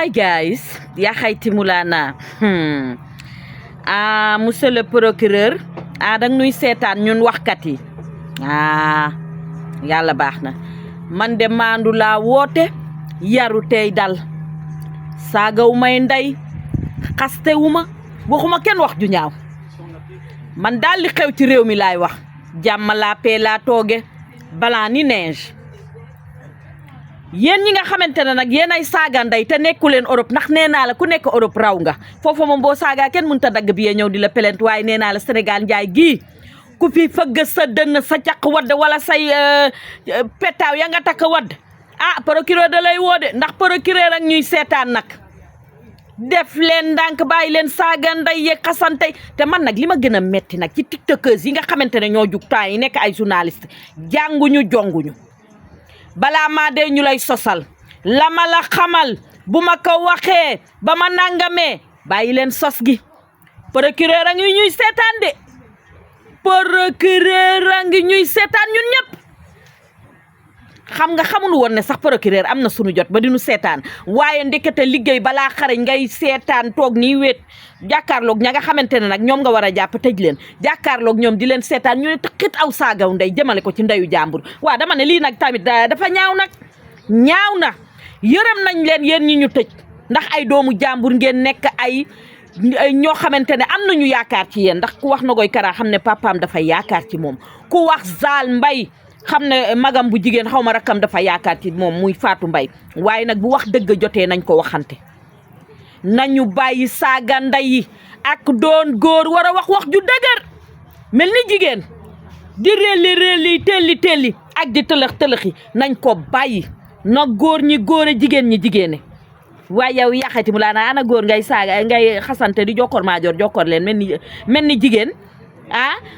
Hi guys, Yaxayti Mulana. Monsieur le procureur, dang nuy seetaan ñun waxkat yi. Yàlla baax na. Man de maandu laa woote, yaru tey dal. Saagaw may ndey, xastewuma, waxuma kenn wax ju ñaaw. Man daal li xew ci réew mi laay wax. Jàmm laa pee laa tooge, balaa ni neige. Yéen ñi nga xamante ne nag yéen ay saaga ndey te nekku leen Europe ndax nee naa la ku nekk Europe raw nga foofu moom boo saagaa kenn mënut a dagg bi ñëw di la pelent waaye nee naa la Sénégal njaay gii ku fi fëgg sa dënn sa caq wadd wala say petaaw ya nga takk wadd procureur da lay woo de ndax procureur ak ñuy seetaan nag def leen ndànk bàyyi leen saaga ndey yeeg xasante te man nag li ma gën a metti nag ci tiktokers yi nga xamante ne ñoo jug temps yi nekk ay journaliste jànguñu jonguñu balaa maa dee ñu lay sosal la ma la xamal bu ma ko waxee ba ma nangamee bàyyi leen sos gi procureur a ngi ñuy seetaan de procureur a ngi ñuy seetaan ñun ñëpp xam nga xamuñu woon ne sax procureur am na sunu jot ba di nu seetaan waaye ndekete liggéey balaa xarañ ngay seetaan toog nii wéet jàkkaarloog ña nga xamante ne nag ñoom nga war a jàpp tëj leen jàkkaarloog ñoom di leen seetaan ñu ne xit aw saagaw ndey jëmale ko ci ndeyu jàmbur waa dama ne lii nag tamit dafa ñaaw nag ñaaw na yërëm nañ leen yéen ñi ñu tëj ndax ay doomu jàmbur ngeen nekk ay ñoo xamante ne am nañu yaakaar ci yéen ndax ku wax Nogoy Kara xam ne papaam dafa yaakaar ci moom ku wax Zal Mbaye xam ne magam bu jigéen xaw ma rakkam dafa yaakaar ci moom muy Fatou Mbaye waaye nag bu wax dëgg jotee nañ ko waxante nañu bàyyi saaga ndey yi ak doon góor war a wax ju dëgër mel ni jigéen di réeli telli ak di tëlëx nañ ko bàyyi na góor ñi góor a jigéen ñi jigéene waaye yow Yaxayti Mulana ana góor ngay saaga ngay xasante di jokkoor maajoor jokkoor leen mel ni jigéen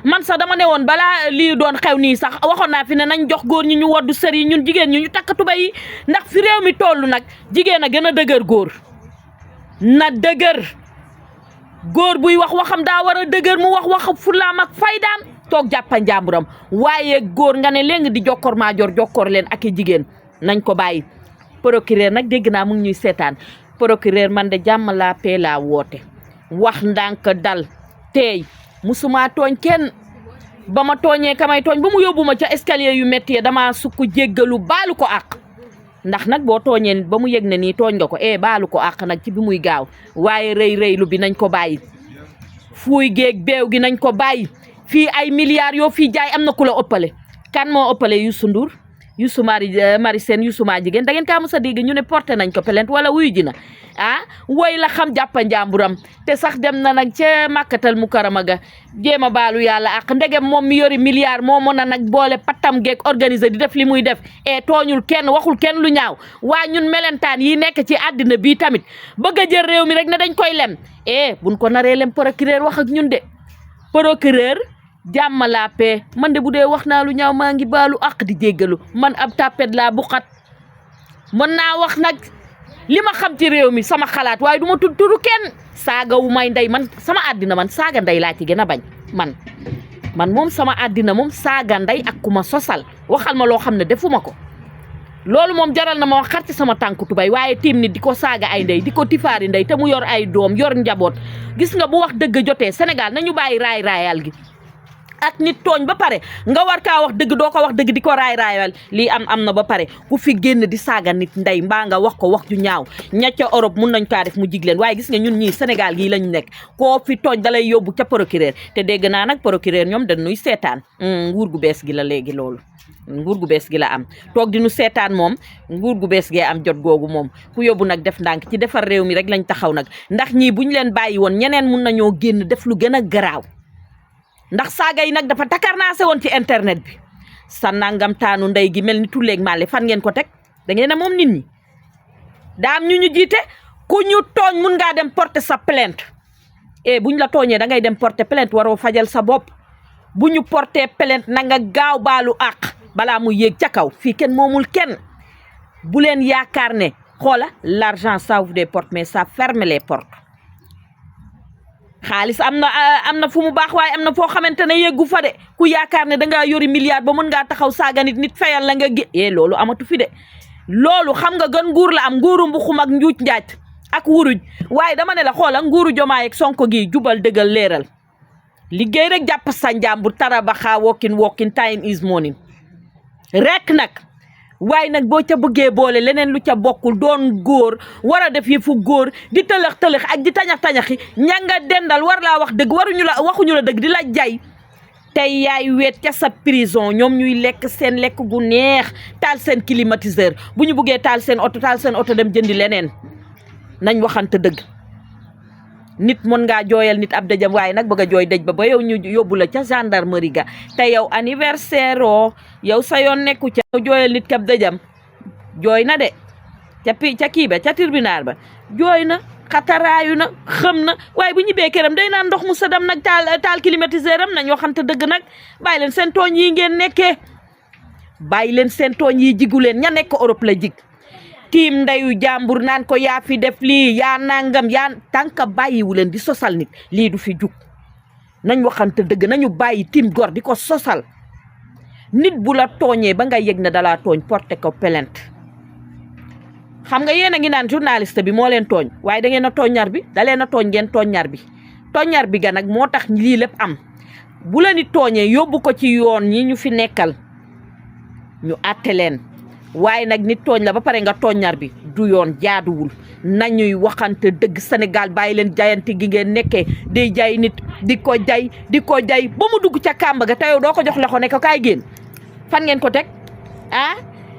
man sax dama ne woon balaa lii doon xew nii sax waxoon naa fi ne nañ jox góor ñi ñu woddu sër yi ñun jigéen ñi ñu takk tubéy yi ndax fi réew mi toll nag jigéen a gën a dëgër góor na dëgër góor buy wax waxam daa war a dëgër mu wax fulaam ak faydaam toog jàppa njàmburam waaye góor nga ne léegi di jokkoor maajoor jokkoor leen ak i jigéen nañ ko bàyyi procureur nag dégg naa mu ngi ñuy seetaan procureur man de jàmm laa pee laa woote wax ndànk dal teey musuma tooñ kenn ba ma tooñee kamay tooñ ba mu yóbbu ma ca escalier yu métti dama sukk jéggalu baalu ko àq ndax nag boo tooñee nit ba mu yëg ne nii tooñ nga ko baalu ko àq nag ci bi muy gaaw waaye rëy lu bi nañ ko bàyyi fuuy géeg beew gi nañ ko bàyyi fii ay milliards yoo fii jaay am na ku la ëppale kan moo ëppale Youssou Ndour Youssou Mari Sène Youssou maa jigéen da ngeen kaa mos a dégg ñu ne porté nañ ko plainte wala wuyu ji na woy la xam jàppa njàmburam te sax dem na nag ca màkkatal mu karama ga jéem a baalu yàlla ak ndegem moom mi yori milliard moo mën a nag boole pattam geeg organiser di def li muy def tooñul kenn waxul kenn lu ñaaw waa ñun melentaan yi nekk ci àddina bii tamit bëgg a jël réew mi rek ne dañ koy lem buñ ko naree lem procureur wax ak ñun de procureur jàmm laa pee man de bu dee wax naa lu ñaaw maa ngi baalu ak di jéggalu man ab tapet laa bu xat mën naa wax nag li ma xam ci réew mi sama xalaat waaye du ma tudd turu kenn saagawu may ndey man sama àddina man saaga ndey laa ci gën a bañ man moom sama àddina moom saaga ndey ak ku ma sosal waxal ma loo xam ne defuma ko loolu moom jaral na ma wax xar ci sama tànku tubay waaye tiim nit di ko saaga ay ndey di ko tifaari ndey te mu yor ay doom yor njaboot gis nga bu wax dëgg jotee Sénégal nañu bàyyi raayal gi ak nit tooñ ba pare nga war kaa wax dëgg doo ko wax dëgg di ko raayal lii am na ba pare ku fi génn di saaga nit ndey mbaa nga wax ko wax ju ñaaw ña ca Europe mun nañ kaa def mu jig leen waaye gis nga ñun ñii Sénégal gii lañu nekk koo fi tooñ dalay yóbbu ca procureur te dégg naa nag procureur ñoom dañuy seetaan nguur gu bees gi la léegi loolu nguur gu bees gi la am toog di nu seetaan moom nguur gu bees gee am jot googu moom ku yóbbu nag def ndànk ci defar réew mi rek lañ taxaw nag ndax ñii buñ leen bàyyi woon ñeneen mun nañoo génn def lu gën a garaaw ndax saaga yi nag dafa takarnaase woon ci internet bi sa nangam taanu ndey gi mel ni tulleeg màlle fan ngeen ko teg da ngeen ne moom nit ñi daam ñu jiite ku ñu tooñ mun ngaa dem porter sa plainte buñ la tooñee da ngay dem porter plainte waroo fajal sa bopp bu ñu porter plainte na nga gaaw baalu àq balaa mu yéeg ca kaw fii kenn moomul kenn bu leen yaakaar ne xoola l'argent ça ouvre des portes mais ça ferme les portes xaalis am na fu mu baax waaye am na foo xamante ne yeggu fa de ku yaakaar ne dangaa yori milliard ba mën ngaa taxaw saaga nit fayal la nga loolu amatu fi de loolu xam nga gën nguur la am nguuru mbuxum ak njuuj njaaj ak wuruj waaye dama ne la xoola nguuru Jomaay ak Sonko gi jubal dëggal leeral liggéey rek jàpp sa njàmbur tarabaxa walking time is morning rek nag waaye nag boo ca bëggee boole leneen lu ca bokkul doon góor war a def yëfu góor di tëlëx ak di tañax-tañaxi ña nga dendal war laa wax dëgg waxuñu la dëgg di la jay tey yaay weet ca sa prison ñoom ñuy lekk seen lekk gu neex taal seen climatiseur bu ñu bëggee taal seen oto dem jëndi leneen nañ waxante dëgg nit mën ngaa jooyal nit ab dëjam waaye nag bëgg a jooy dëj ba yow ñu yóbbu la ca gendarmerie ga te yow anniversaire yow sa yoon nekku ca jooyal nit kab dëjam jooy na de ca kii ba ca tribunal ba jooy na xataraayu na xëm na waaye bu ñibbee këram day naan ndox mu sadam nag taal climatiseur am nañ waxante dëgg nag bàyyi leen seen tooñ yi ngeen nekkee bàyyi leen seen tooñ yi jigu leen ña nekk Europe la jig tiim ndeyu jàmbur naan ko yaa fi def lii yaa nangam yaa tànka bàyyiwu leen di sosal nit lii du fi jug nañ waxante dëgg nañu bàyyi tiim gor di ko sosal nit bu la tooñee ba nga yëg na dalaa tooñ porté ko plainte xam nga yéen a ngi naan journaliste bi moo leen tooñ waaye da ngeen a tooñ ñaar bi da leen a tooñ ngeen tooñ ñaar bi ga nag moo tax lii lépp am bu la nit tooñee yóbbu ko ci yoon ñi ñu fi nekkal ñu àtte leen waaye nag nit tooñ la ba pare nga tooñ ñaar bi du yoon jaaduwul nañuy waxante dëgg Sénégal bàyyi leen jaayante gi ngeen nekkee day jaay nit di ko jay ba mu dugg ca kàmba ga te yow doo ko jox loxo ne ko kaay génn fan ngeen ko teg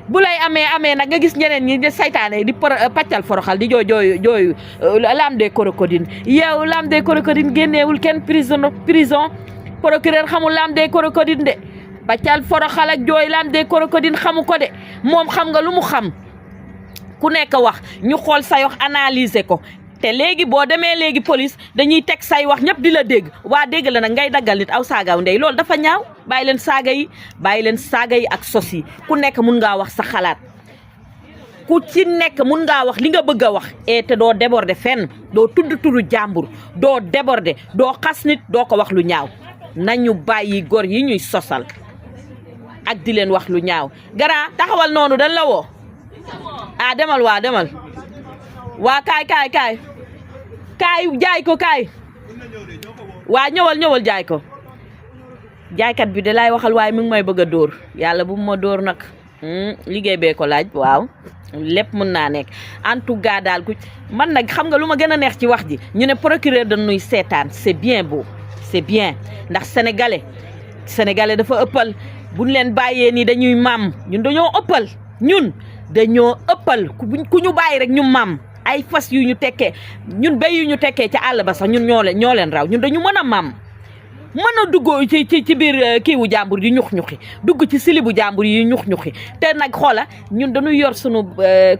bu lay amee nag nga gis ñeneen ñi saytaane di paccal foroxal di jooyu lame des crocodile yow lame des crocodile génneewul kenn prison procureur xamul lame des crocodile de paccal foroxal ak jooy lame des crocodile xamu ko de moom xam nga lu mu xam ku nekk wax ñu xool say wax analyser ko te léegi boo demee léegi police dañuy teg say wax ñëpp di la dégg waa dégg la nag ngay daggal nit aw saagaaw ndey loolu dafa ñaaw bàyyi leen saaga yi ak sos yi ku nekk mun ngaa wax sa xalaat ku ci nekk mun ngaa wax li nga bëgg a wax te doo déborder fenn doo tudd turu jàmbur doo déborder doo xas nit doo ko wax lu ñaaw nañu bàyyi gor yi ñuy sosal ak di leen wax lu ñaaw gara taxawal noonu dañ la woo demal waa kaay jaay ko kaay waa ñëwal jaay ko jaaykat bi de laay waxal waaye mi ngi may bëgg a dóor yàlla bu ma dóor nag liggéey bee ko laaj waaw lépp mën naa nekk en tout cas daal ku man nag xam nga lu ma gën a neex ci wax ji ñu ne procureur dañuy seetaan c'est bien beau c'est bien ndax sénégalais dafa ëppal buñ leen bàyyee nii dañuy maam ñun dañoo ëppal ku ñu bàyyi rek ñu maam ay fas yu ñu tekkee ñun béy yu ñu tekkee ca àll ba sax ñun ñoo leen raw ñun dañu mën a maam mën a dugg ci biir kiiwu jàmbur yi ñux-ñuxi dugg ci silibu jàmbur yi ñux-ñuxi te nag xoola ñun dañuy yor sunu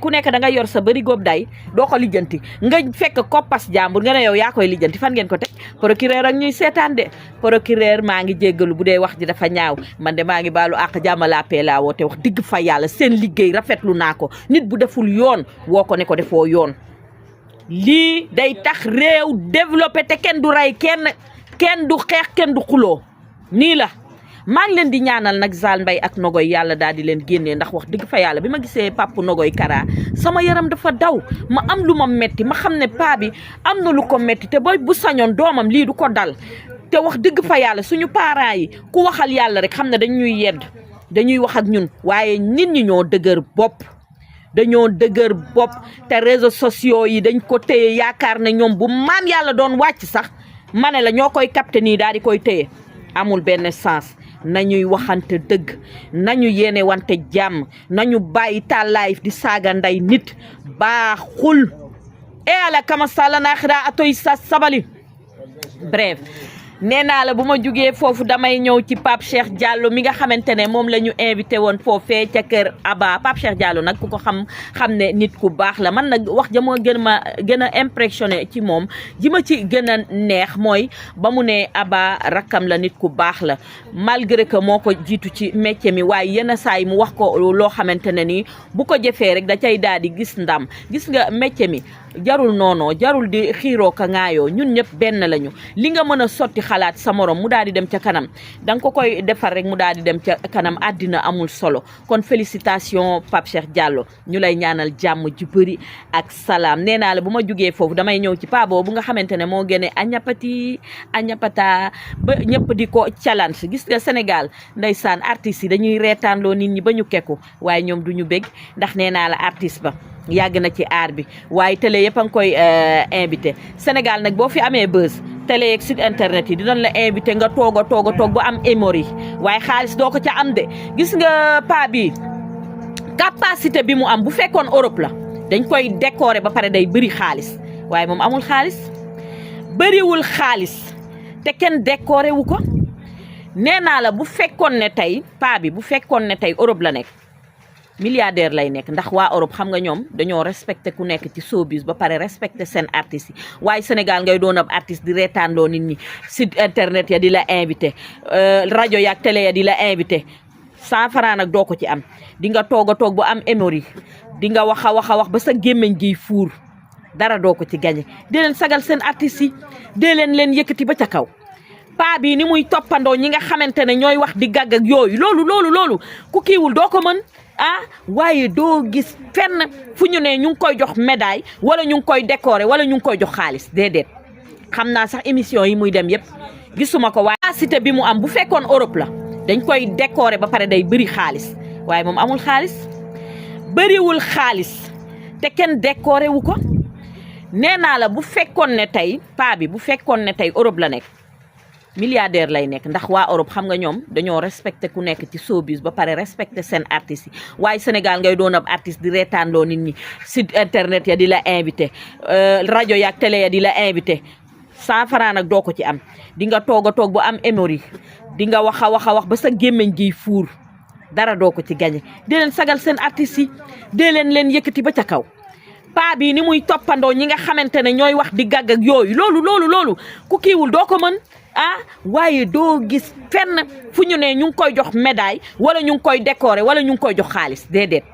ku nekk da nga yor sa bëri góob day doo ko lijjanti nga fekk koppas jàmbur nga ne yow yaa koy lijjanti fan ngeen ko teg procureur ak ñuy seetaan de procureur maa ngi jéggalu bu dee wax ji dafa ñaaw man de maa ngi baalu àq jàmmalaappee laa woote wax digg fa yàlla seen liggéey rafetlu naa ko nit bu deful yoon woo ko ne ko defoo yoon lii day tax réew développé te kenn du rey kenn du xeex kenn du xuloo nii la maa ngi leen di ñaanal nag Zale Mbaye ak Nogoy yàlla daal di leen génnee ndax wax dëgg fa yàlla bi ma gisee Pape Nogoy Kara sama yaram dafa daw ma am lu ma metti ma xam ne paa bi am na lu ko metti te booy bu sañoon doomam lii du ko dal te wax dëgg fa yàlla suñu parents yi ku waxal yàlla rek xam ne dañuy yedd dañuy wax ak ñun waaye nit ñi ñoo dëgër bopp te réseaux sociaux yi dañ ko téye yaakaar ne ñoom bu maam yàlla doon wàcc sax ma ne la ñoo koy capté nii daal di koy téye amul benn sens nañuy waxante dëgg nañu yéene wante jàmm nañu bàyyi taal live di saaga nday nit baaxul ala kama sala naaxira atoy sa sabali bref nee naa la bu ma jugee foofu damay ñëw ci Pape Cheikh Diallo mi nga xamante ne moom la ñu invité woon foofee ca kër Aba Pape Cheikh Diallo nag ku ko xam ne nit ku baax la man nag wax ja moo gën a impressionné ci moom ji ma ci gën a neex mooy ba mu ne Aba rakkam la nit ku baax la malgré que moo ko jiitu ci métier mi waaye yenn saa yi mu wax ko loo xamante ne nii bu ko jëfee rek da cay daal di gis ndam gis nga métier mi jarul noonoo jarul di xiiroo ka ŋaayoo ñun ñëpp benn lañu li nga mën a sotti xalaat sa morom mu daal di dem ca kanam danga ko koy defar rek mu daal di dem ca kanam àddina amul solo kon félicitation Pape Cheikh Diallo ñu lay ñaanal jàmm ju bëri ak salaam nee naa la bu ma jugee foofu damay ñëw ci pa boobu nga xamante ne moo génne añapata ba ñëpp di ko challenge gis nga Sénégal ndeysaan artistes yi dañuy reetaanloo nit ñi ba ñu kekku waaye ñoom du ñu bég ndax nee naa la artiste ba yàgg na ci aar bi waaye télé yëpp a ngi koy invité Sénégal nag boo fi amee buzz télé yeeg site internet yi dinañ la invité nga toog a toog ba am émori waaye xaalis doo ko ca am de gis nga pa bi capacité bi mu am bu fekkoon Europe la dañ koy décorer ba pare day bëri xaalis waaye moom amul xaalis bëriwul xaalis te kenn décorer wu ko nee naa la bu fekkoon ne tey pa bi bu fekkoon ne tey Europe la nekk milliardaire lay nekk ndax waa Europe xam nga ñoom dañoo respecté ku nekk ci showbiz ba pare respecté seen artistes yi waaye Sénégal ngay doon ab artiste di reetaanloo nit ñi site internet ya di la invité rajo yaak télé ya di la invité 100 francs nag doo ko ci am di nga toog a toog bu am émori di nga wax a wax ba sa gémmiñ giy fuur dara doo ko ci gañe di leen sagal seen artistes yi dee leen yëkkati ba ca kaw pa bii ni muy toppandoo ñi nga xamante ne ñooy wax di gàgg ak yooyu loolu ku kiiwul doo ko mën waaye doo gis fenn fu ñu ne ñu ngi koy jox médaille wala ñu ngi koy décorer wala ñu ngi koy jox xaalis déedéet xam naa sax émission yi muy dem yëpp gisuma ko waaye capacité bi mu am bu fekkoon Europe la dañ koy décorer ba pare day bëri xaalis waaye moom amul xaalis bëriwul xaalis te kenn décorer wu ko nee naa la bu fekkoon ne tey pa bi bu fekkoon ne tey Europe la nekk milliardaire lay nekk ndax waa Europe xam nga ñoom dañoo respecté ku nekk ci showbiz ba pare respecté seen artistes yi waaye Sénégal ngay doon ab artiste di reetaanloo nit ñi site internet ya di la invité rajo yaak télé ya di la invité 100 francs nag doo ko ci am di nga toog a toog bu am émori di nga wax a wax ba sa gémmiñ giy fuur dara doo ko ci gañe di leen sagal seen artistes yi dee leen yëkkati ba ca kaw pa bii ni muy toppandoo ñi nga xamante ne ñooy wax di gàgg ak yooyu loolu ku kiiwul doo ko mën waaye doo gis fenn fu ñu ne ñu ngi koy jox médaille wala ñu ngi koy décorer wala ñu ngi koy jox xaalis déedéet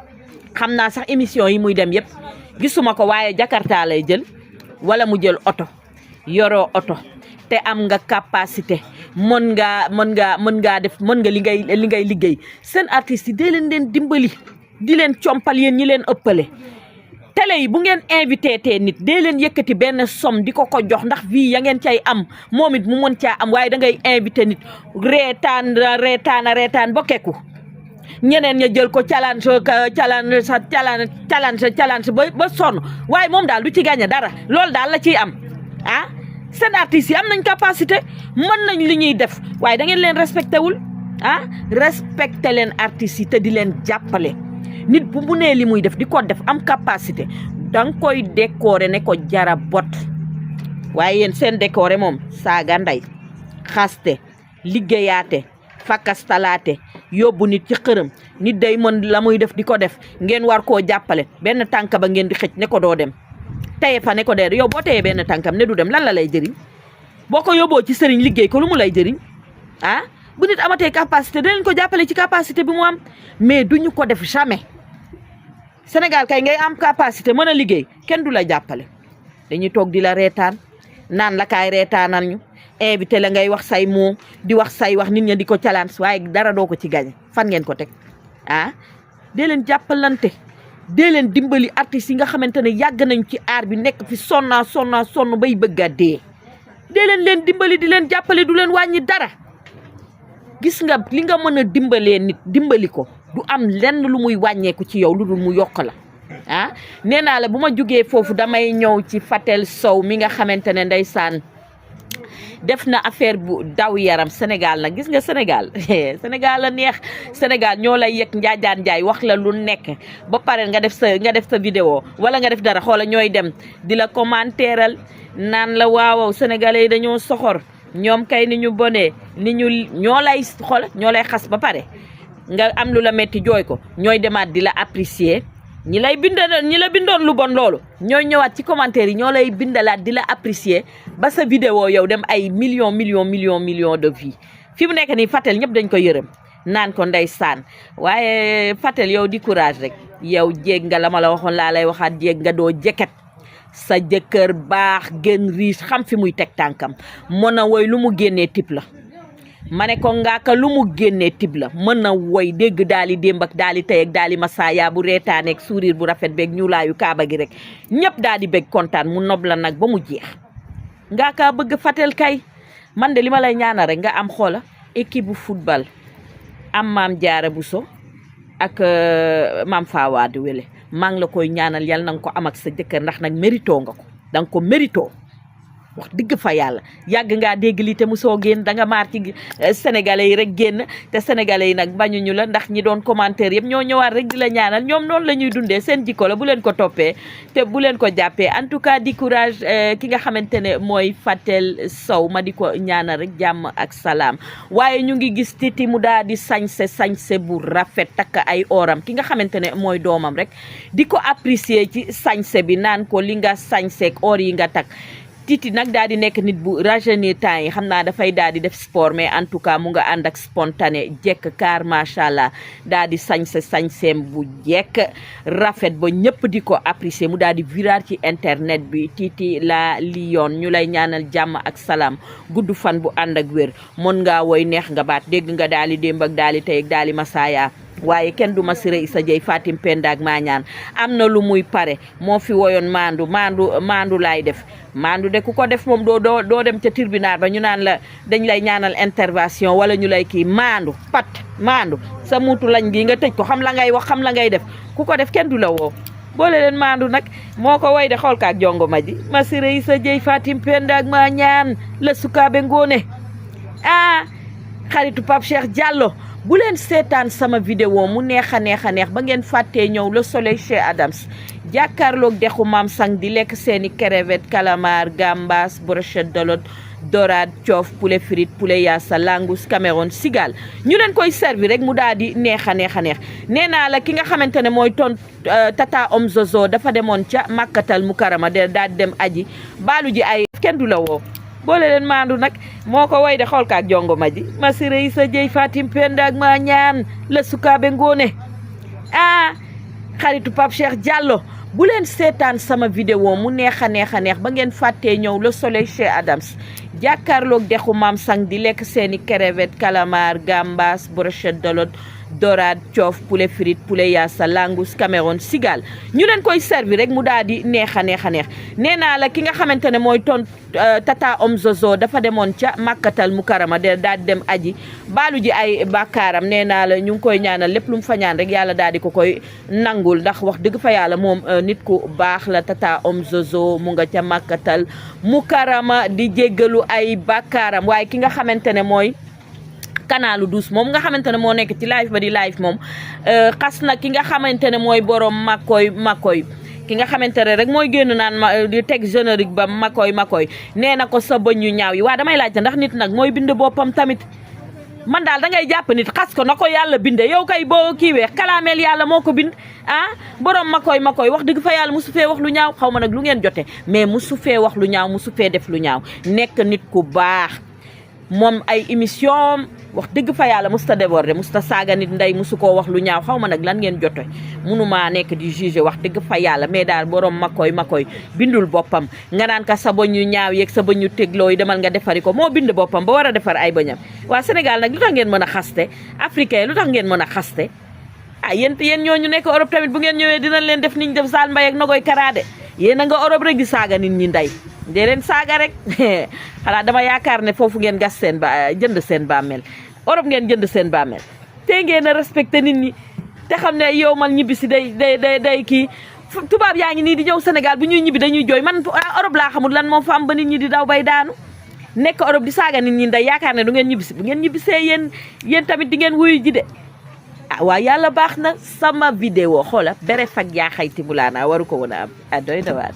xam naa sax émission yi muy dem yëpp gisuma ko waaye Jakarta lay jël wala mu jël oto yoroo oto te am nga capacité mën ngaa def mën nga li ngay liggéey seen artistes yi dee leen dimbali di leen compal yéen ñi leen ëppale télé yi bu ngeen invité te nit dee leen yëkkati benn somme di ko jox ndax vie ya ngeen cay am moom it mu mën caa am waaye da ngay invité nit reetaan ba kekku ñeneen ña jël ko challenge ba sonn waaye moom daal du ci gagné dara loolu daal la ciy am seen artistes yi am nañ capacité mën nañ li ñuy def waaye da ngeen leen respecté wul respecté leen artistes yi te di leen jàppale nit bu mu nee li muy def di ko def am capacité danga koy décorer ne ko jara bot waaye yéen seen décorer moom saaga nday xaste liggéeyaate fakastalaate yóbbu nit ci xërëm nit day mën la muy def di ko def ngeen war koo jàppale benn tànk ba ngeen di xëj ne ko doo dem teye fa ne ko dee yow boo teyee benn tànkam ne du dem lan la lay jëriñ boo ko yóbboo ci sëriñ liggéey ko lu mu lay jëriñ bu nit amatee capacité danañ ko jàppale ci capacité bi mu am mais duñu ko def jamais Sénégal kay ngay am capacité mën a liggéey kenn du la jàppale dañuy toog di la reetaan naan la kaay reetaanal ñu invité la ngay wax say moo di wax say wax nit ña di ko challenge waaye dara doo ko ci gañe fan ngeen ko teg dee leen jàppalante dee leen dimbali artistes yi nga xamante ne yàgg nañ ci aar bi nekk fi sonn bay bëgg a dee leen dimbali di leen jàppale du leen wàññi dara gis nga li nga mën a dimbalee nit dimbali ko du am lenn lu muy wàññeeku ci yow lu dul mu yokk la nee naa la bu ma jugee foofu damay ñëw ci Fatel Sow mi nga xamante ne ndeysaan def na affaire bu daw yaram Sénégal nag gis nga Sénégal la neex Sénégal ñoo lay yëg njaajaan njaay wax la lu nekk ba pare nga def sa vidéo wala nga def dara xoola ñooy dem di la commentéeral naan la waaw sénégalais yi dañoo soxor ñoom kay ni ñu bonee ñoo lay xas ba pare nga am lu la metti jooy ko ñooy demaat di la apprécier ñi la bindoon lu bon loolu ñooy ñëwaat ci commentaire yi ñoo lay bindalaat di la apprécier ba sa vidéo yow dem ay millions de vues fi mu nekk nii Fatel ñëpp dañ ko yërëm naan ko ndeysaan waaye Fatel yow di courage rek yow jéeg nga la ma la waxoon laa lay waxaat jéeg nga doo jeket sa jëkkër baax gën riche xam fi muy teg tànkam mën a woy lu mu génnee tip la ma ne ko Ngaaka lu mu génnee tib la mën a woy dégg daali démb ak daali tey ak daali masaaya bu reetaaneeg sourire bu rafet beeg ñuulaayu kaaba gi rek ñëpp daal di bég kontaan mu nob la nag ba mu jeex Ngaaka bëgg fatel kay man de li ma lay ñaanal rek nga am xoola équipe bu football am Maam Jaara Buso ak Maam Fawade Wele maa ngi la koy ñaanal yal na nga ko am ak sa jëkkër ndax nag mérito nga ko danga ko mérito wax dëgg fa yàlla yàgg ngaa dégg lii te mosoo génn danga maar ci sénégalais yi rek génn te sénégalais yi nag bañuñu la ndax ñi doon commentaire yëpp ñoo ñëwaat rek di la ñaanal ñoom noonu la ñuy dundee seen jikko la bu leen ko toppee te bu leen ko jàppee en tout cas di courage ki nga xamante ne mooy Fatel Sow ma di ko ñaanal rek jàmm ak salaam waaye ñu ngi gis Titi mu daal di sañse bu rafet takk ay oram ki nga xamante ne mooy doomam rek di ko apprécier ci sañse bi naan ko li nga sañseek or yi nga takk Titi nag daal di nekk nit bu rajeunir temps yi xam naa dafay daal di def sport mais en tout cas mu nga ànd ak spontané jekk car macha allah daal di sañseem bu jekk rafet ba ñëpp di ko apprécier mu daal di viral ci internet bi Titi la Lion ñu lay ñaanal jàmm ak salaam gudd fan bu ànd ak wér mën ngaa woy neex nga baat dégg nga daal di démb ak daal di tey ak daal di masaaya waaye kenn du ma siré Issa Dieye Fatim Penda ak Mañaan am na lu muy pare moo fi woyoon maandu laay def maandu de ku ko def moom doo dem ca tribunal ba ñu naan la dañ lay ñaanal intervention wala ñu lay kii maandu sa muutu lañ gi nga tëj ko xam la ngay wax xam la ngay def ku ko def kenn du la woo boole leen maandu nag moo ko way de xool kaak jongo ma ji ma siré Issa Dieye Fatim Penda ak Mañaan la sukaabe ngoone xaritu Pape Cheikh Diallo bu leen seetaan sama vidéo mu neex a neex ba ngeen fàttee ñëw Le Soleil chez Adams jàkkaarloog dexu Maam Sang di lekk seeni crevette calamar gambas brochette de dorade coof poulet frite poulet yaasa langous Cameroun sigal ñu leen koy servi rek mu daal di neex a neex nee naa la ki nga xamante ne mooy tata Om Zozo dafa demoon ca Makkatal Mukarama daal di dem aji baalu ji ay kenn du la woo boole leen maandu nag moo ko way de xool kaak jongo ma ji ma siré Issa Dieye Fatim Penda ak Mañaan la sukaabe ngoone xaritu Pape Cheikh Diallo bu leen seetaan sama vidéo mu neex a neex ba ngeen fàttee ñëw Le Soleil chez Adams jàkkaarloog dexu Maam Sang di lekk seeni crevette calamar gambas brochette de dorade coof poulet frite poulet yaasa langous Cameroun sigal ñu leen koy servi rek mu daal di neex a neex nee naa la ki nga xamante ne mooy tata Om Zozo dafa demoon ca Makkatal Mukarama daal di dem aji baalu ji ay bàkkaaram nee naa la ñu ngi koy ñaanal lépp lu mu fa ñaan rek yàlla daal di ko koy nangul ndax wax dëgg fa yàlla moom nit ku baax la tata Om Zozo mu nga ca Makkatal Mukarama di jéggalu ay bàkkaaram waaye ki nga xamante ne mooy Kanalu Douce moom nga xamante ne moo nekk ci live ba di live moom xas na ki nga xamante ne mooy borom makoy ki nga xamante ne rek mooy génn naan di teg générique ba makoy nee na ko sa bëñ yu ñaaw yi waa damay laajte ndax nit nag mooy bind boppam tamit man daal dangay jàpp nit xas ko na ko yàlla binde yow kay boo kiiwee kalaameel yàlla moo ko bind borom makoy wax dëgg fa yàlla musu fee wax lu ñaaw xaw ma nag lu ngeen jote mais musu fee wax lu ñaaw musu fee def lu ñaaw nekk nit ku baax moom ay émission wax dëgg fa yàlla musta déborder musta saaga nit ndey musu koo wax lu ñaaw xaw ma nag lan ngeen jote mënuma nekk di juger wax dëgg fa yàlla mais daal borom makoy bindul boppam nga naan ka sa bëñ yu ñaaw yeeg sa bëñ yu tegloo yi demal nga defari ko moo bind boppam ba war a defar ay bëñam waa Sénégal nag lu tax ngeen mën a xaste africain lu tax ngeen mën a xaste yéen ñooñu nekk Europe tamit bu ngeen ñëwee dinañ leen def niñ def Sall Mbaye ak Nogoy Karaade yéen a nga Europe rek di saaga nit ñi ndey dee leen saaga rek xanaa dama yaakaar ne foofu ngeen gas jënd seen bàmmeel Europe ngeen jënd seen bàmmeel te ngeen a respecté nit ñi te xam ne yow man ñibbi si day kii tubaab yaa ngi nii di ñëw Sénégal bu ñuy ñibbi dañuy jooy man Europe laa xamul lan moo fa am ba nit ñi di daw bay daanu nekk Europe di saaga nit ñi ndey yaakaar ne du ngeen ñibbi si bu ngeen ñibbisee yéen tamit di ngeen wuyu ji de waa yàlla baax na sama vidéo xoola bere fag yaa xayti mulaana waru ko woon a am doy na waat